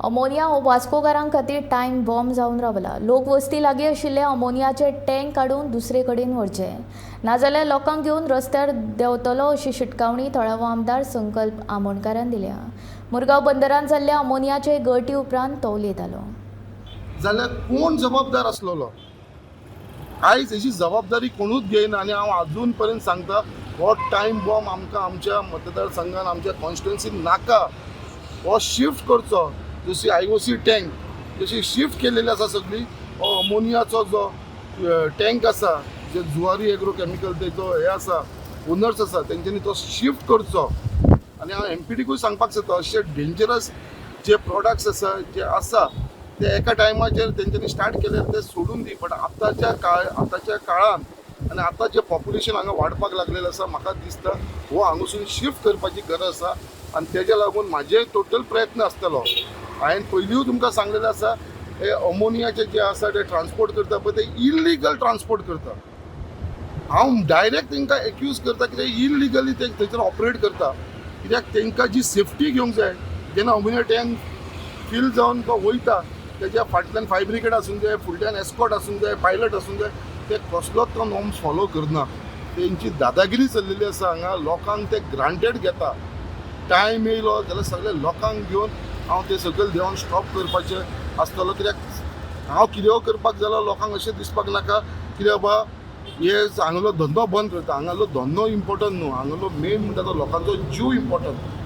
Ammonia हो वास्कोकारां खातीर time bomb जावन रावला. लोक वस्ती लागीं आशिल्ले अमोनियाचे टँक काडून दुसरे कडेन व्हरचे, नाजाल्यार लोकांक घेवन रस्त्यार देंवतलो अशी शिटकावणी थळावो आमदार संकल्प आमोणकारान दिल्या. मुरगांव बंदरांत जाल्ल्या अमोनियाचे गळटी उपरांत तो उलयतालो. जाल्यार कोण जबाबदार आसलेलो? आयज हेजी जबाबदारी कोणूच घेयना. आनी हांव आजून पर्यंत सांगता, हो टायम बॉम्ब आमकां आमच्या मतदारसंघान, आमच्या कॉन्स्टिट्युएन्सीन नाका. हो शिफ्ट करचो. जशी आयओसी टँक जशी शिफ्ट केलेली आसा सगळी, हो अमोनियाचो जो टँक आसा, जे जुवारी एग्रो केमिकल तेजो हे आसा, ओनर्स आसा, तेंच्यांनी तो शिफ्ट करचो. आनी हांव एमपीडीकूय सांगपाक सोदता, अशे डेंजरस जे प्रोडक्ट्स आसा, जे आसा, ते एका टायमाचेर तेंच्यांनी स्टार्ट केले ते सोडून दी, बट आतांच्या काळान आनी आतां जे पॉप्युलेशन हांगा वाडपाक लागलेलें आसा, म्हाका दिसता हो हांगासून शिफ्ट करपाची गरज आसा. आनी तेज्या लागून म्हाजे टोटल प्रयत्न आसतलो. हांवें पयलींय तुमकां सांगलेलें आसा, हे अमोनियाचे जे आसा ते ट्रान्सपोर्ट करता पळय, ते इलिगल ट्रान्सपोर्ट करता. हांव डायरेक्ट तांकां एक्यूज करता कित्याक इलिगली ते थंयसर ऑपरेट करता. कित्याक तांकां जी सेफ्टी घेवंक जाय, जेन्ना अमोनिया टँक फील जावन तो वयता, तेज्या फाटल्यान फायर ब्रिगेड आसूंक जाय, फुडल्यान एस्कॉट आसूंक जाय, पायलट आसूंक जाय. ते कसलोच तो नॉर्म्स फॉलो करना. तेंची दादागिरी चल्लेली आसा हांगा. लोकांक ते ग्रांटेड घेता. टायम येयलो जाल्यार सगळे लोकांक घेवन हांव ते सकयल देंवन स्टॉप करपाचें आसतलो. कित्याक हांव कितेंय करपाक जाल्यार लोकांक अशें दिसपाक नाका कित्याक बाबा हे हांगलो धंदो बंद करता. हांगालो धंदो इम्पोर्टंट न्हू, हांगलो मेन म्हणटा तो लोकांचो जीव इम्पोर्टंट.